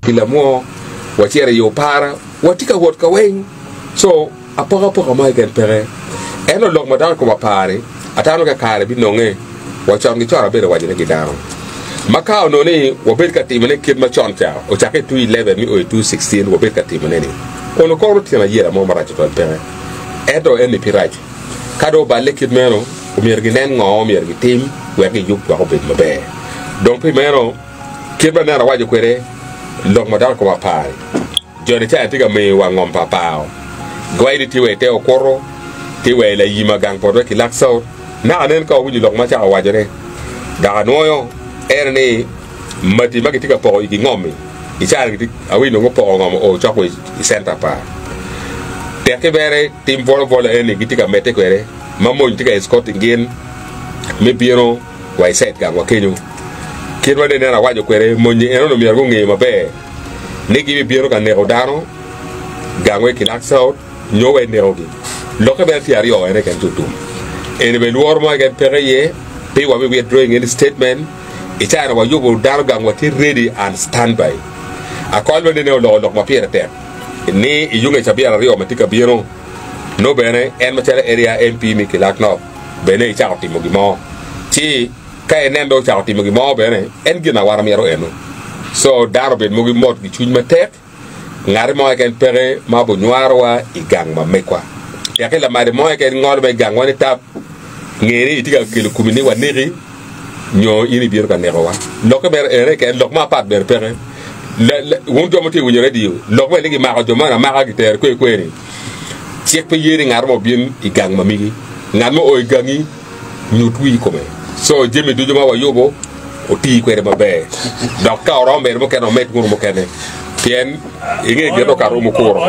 Pi lamwo, wacito i opara, watye ka wot ka weng. Co, apokapoka mo keken peke. Ento lok madok i kom apar-ri, atamo ni ka kare binonge, wa con ki con abedo wacone ki dano. Ma ka onongo ni wabed ka timone kit ma con ca, ocakke i 2011 me o i 2016 wabed ka timone-ni, onongo kono tyen ayela mo marac tutwal peke. Ento eni pe rac. Ka dong oballe kit meno, omyero ginen ngo ma omyero gitim wek giyub wek obed maber. Dong pi meno, Kit ma nene awaco kwede lok madok i kom apar-ri, jo-ni ca tye ka miyo wa ngom pa apar-o. Giwaco ni tye wa i te okuto, tye wa i layima gang potwa ki lak South. Naka nen ka wawinyo lok ma acako wacone, dok anwoyo ene ni mati ma gitye ka poko igi ngom-mi i ca-ni gitye awinyo dong gupoko ngom oo cok wa i centa apar. Tekki bene tim bwolo bwolo eni gitye ka medde kwede ma mony tye ka escorting gin me bino wa i cait gangwa kenyo. Kit ma nene awaco kwede, mony-nyi enoni myero gunge maber ni gibibino ka neko dano gangwa i Kilak South nyo wa i nekogi. Lokke bene tye aryo ene keken ci otum. Eni bene lworo mo keken peke iye, pe wabi withdrawing any statement. I cawa-ni wayubo dano gangwa tye ready and standby. Akol ma nene oloko lok ma pire tek ni i yung cabit aryo ma tye ka bino nongo bene en macalo area MP me Kilak North bene icako timo gin mo, ci ka inen dong ocako timo gin mo bene, en gin awara myero eno. So dano obed mogo mot ki cwiny matek, ngati mo keken peke ma obonywarowa i gang ma megwa. Teki lamadi mo keken ngolo ma i gangwa ni tap, nge ni itye ka kelo komi ni waneki nyo in ibino ka nekowa. Lokke mere ene keken, lok mo apat bene peke. Wun jo ma wutye ka winyo radio, lok mere ni gimako jo man amaka gitero kwe kwe-ni. Cik pe ye ni ngat mo obin i gang ma migi. Ngat mo o i gangi, nyut wi i kome. Co jami ducu ma wayubo, oti kwede maber. Dok ka oromo medo mukene, omed wunu mukene, pien inge gin okato mukuro.